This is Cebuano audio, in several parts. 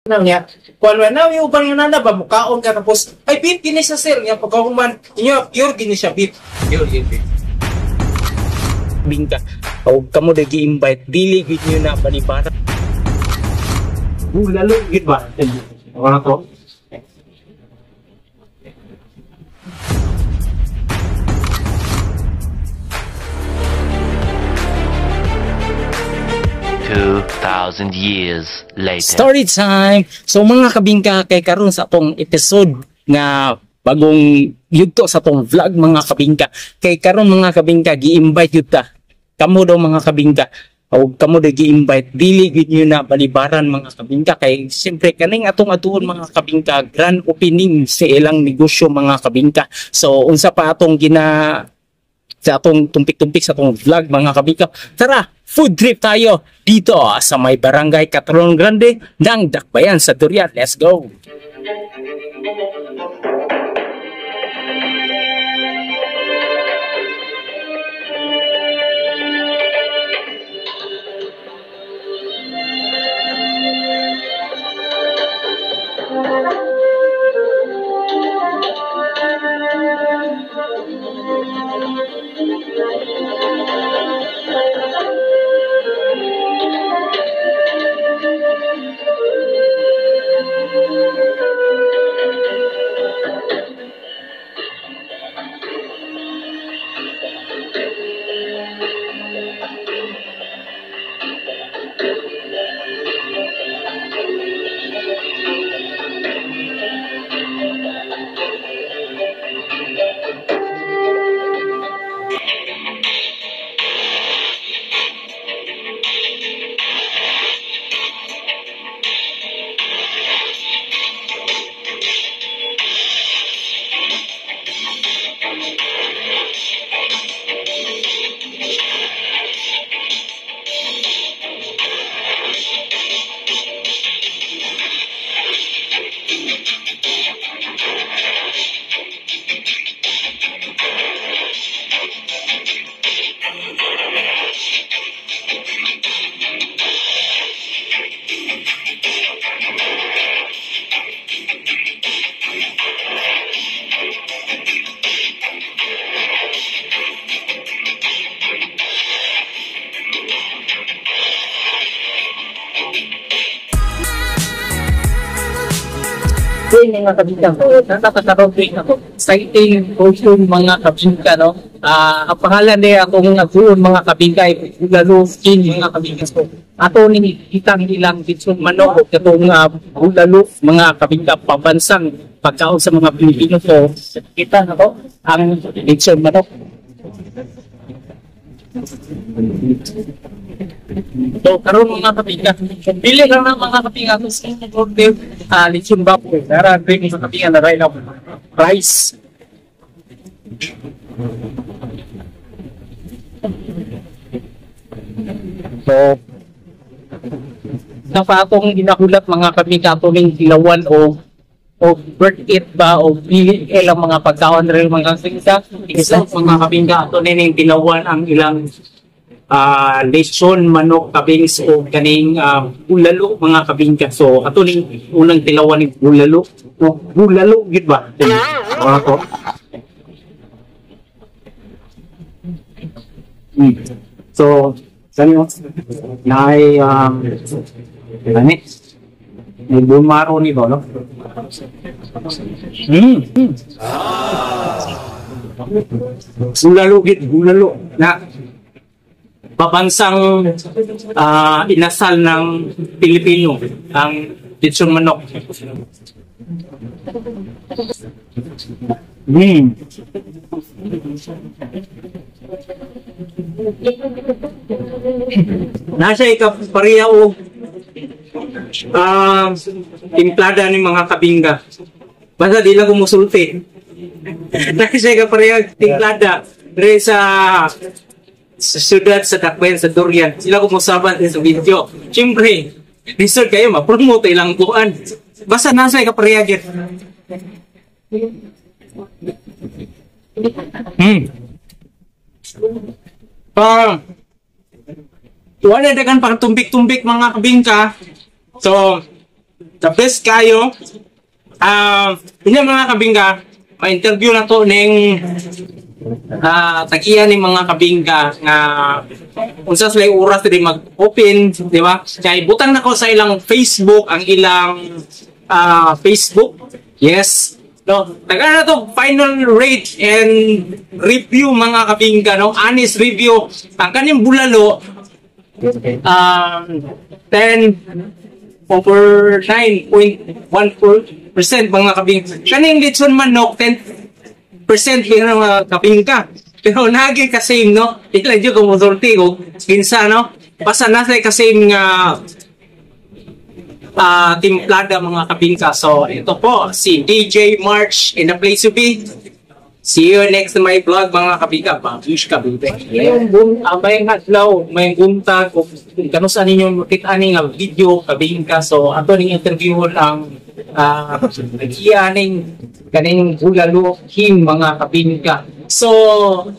Na niya. Kuan na yung uban nga nana ba mukaon ka tapos ay beef gini siya, sir, niya pagkahuman inyo pure gini siya beef. Pure gini beef. Bingka. O kamo da gi-invite dili gid niyo na balibara. Bulalo gid ba? Wala to. Thousand years later. Story time! So mga kabingka, kay karon sa atong episode nga bagong yugto sa atong vlog mga kabingka. Kay karon mga kabingka, gi-invite yun ta. Kamo daw mga kabingka. O kamo daw gi-invite dili gyud niyo na balibaran mga kabingka kay siyempre kaning atong atuon mga kabingka grand opening sa ilang negosyo mga kabingka. So unsa pa atong gina sa atong tumpik-tumpik sa atong vlog mga kabingka. Tara, food trip tayo dito sa may Barangay Catron Grande ng Dakbayan sa Durian. Let's go! Yun mga kabingka, nakakaroon din ako. Exciting costume mga kabingka, no? Ang pangalan niya akong nagbuon mga kabingka ay Bulalo King mga kabingka. So, ato ni kitang ilang litson manok katong bulalo mga kabingka, pambansang pagkaon sa mga Pilipino. So, kita na to ang litson manok. So, karon mga kapinga, pili lang ng mga kapinga kung sa order lechon baboy. Tara, drink mga kapinga na right now. Rice. So, napa akong ginahulat mga kapinga ato ning hilawan o worth it ba o pili ilang mga pagkaon rin mga kapinga. Isa mga kapinga ato ning tilawan ang ilang lechon manok kabings o kaning bulalo mga kabingka. So ato ning unang tilawan ni bulalo. No, bulalo gid ba? Wala to. So kanyo naay ani may bumaro ni ba, no? Bulalo gid, bulalo na pabansang inasal ng Pilipino ang lechon manok. Nasa ikapareha o timplada ni mga kabingga. Basta di lang kumusulti. Nasa ikapareha timplada dre sa siyudad sa Dakbayan sa Durian. Sila kumusaban din sa video. Siyempre, resort kayo, ma-promote ilang buwan. Basta nasa ikapareha gid. Wala dagan pang tumbik-tumbik mga kabingka. So, The best kayo. Yun mga kabingka, ma-interview na to ning tagiya ni mga kabingka nga unsa sila yung oras diri mag-open, di ba? Kaya ibutang na ko sa ilang Facebook ang ilang Facebook. Yes. No, taga na to final rate and review, mga kabingka, no? Honest review. Ang kaning bulalo 10 over 9.14%, mga kabingka. Kaning litson manok, 10% pero mga kabingka. Pero nagi ka same, no? Ila jud ko mosulti ko kinsa, no? Basta nasa ka same nga timplada, mga kabingka. So ito po si DJ March in the place to be. See you next to my vlog, mga kabingka. Babush ka, baby. Yung boom, may adlaw, may buntag, o kano sa ninyo makita ani nga video, kabingka. So ato ning interview ang nagiya ning kaning Bulalo King, mga kabingka. So,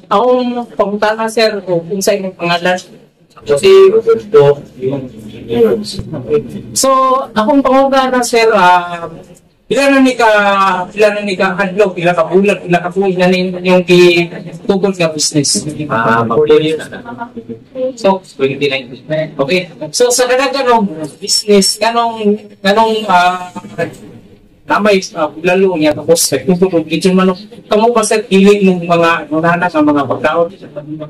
akong pangutana, sir, kung unsa imong pangalan? Ako si Roberto, yung So, akong pangutana, sir, pila na ni ka adlaw, pila ka bulan, pila ka tuig na ni yung gitugol nga business? Mag-4 years na. So, 2019. Okay. So, sa kadaghan business, nganong nganong namay bulalo niya tapos nagtutulog kitchen manok. Kamo ba, sir, dili mong mga nunana nga mga pagkaon?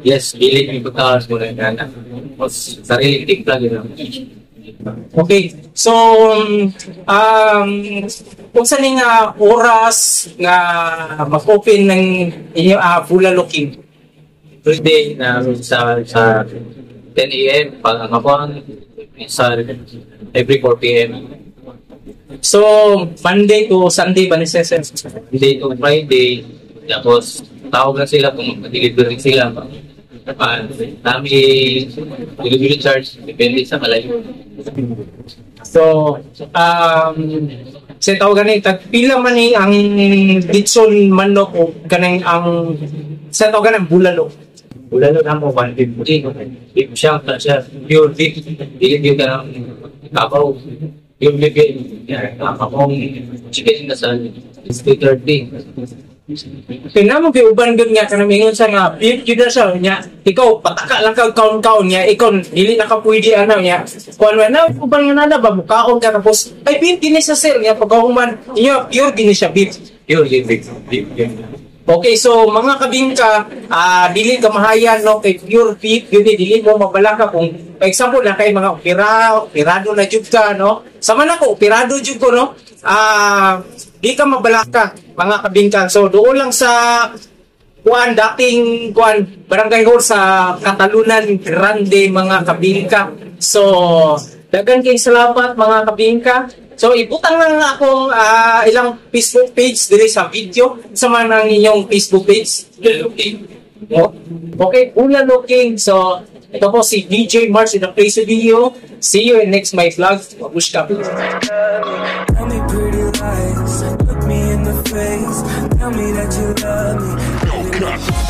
Yes, dili yung pagkaon ko na gana. Tapos sarili timpla gina. Okay. So, kung saan nga oras nga mag-open ng inyo Bulalo King? Every day na sa 10 a.m. pag ang hapon, sa every 4 p.m. So, Monday to Sunday ba ni sir? Monday to Friday, tapos tawag na sila kung mag-deliver rin sila. Nami delivery charge, depende sa malayo. So, sa tawag gani, tag pila man ni ang litson manok o kanang ang sa tawag gani bulalo? Bulalo na mo, 150. Beef siya, siya, pure beef. Dili yung ka ng kabaw. Pure beef yun. Yan, akong chicken na sa 230. Tingnan mo kay uban gud nga kanang ingon sa nga beef gyud na siya nya, ikaw pataka lang kag kaon-kaon niya, ikaw dili na ka pwede ano niya kuan man na uban nga na ba mukaon ka tapos ay beef gini sa sir niya pagkahuman iyo pure gini siya beef. Pure yung beef. Beef yun. Okay, so mga kabingka, dili ka mahayan, no, kay pure beef yun eh, dili mo mabalaka kung for example na kay mga opera, operado na jud ka, no. Sama na ko, operado jud ko, no. Di ka mabalaka, mga kabingka. So doon lang sa kuan dating kuan barangay hall sa Catalunan Grande, mga kabingka. So daghan kay salamat, mga kabingka. So ibutang lang akong ilang Facebook page diri sa video sa man ang inyong Facebook page. Oh, okay, Bulalo King. So ito po si DJ Mars in the place video. See you in next my vlog. Babush ka. Tell me pretty lies, look me in the face, tell me that you love me.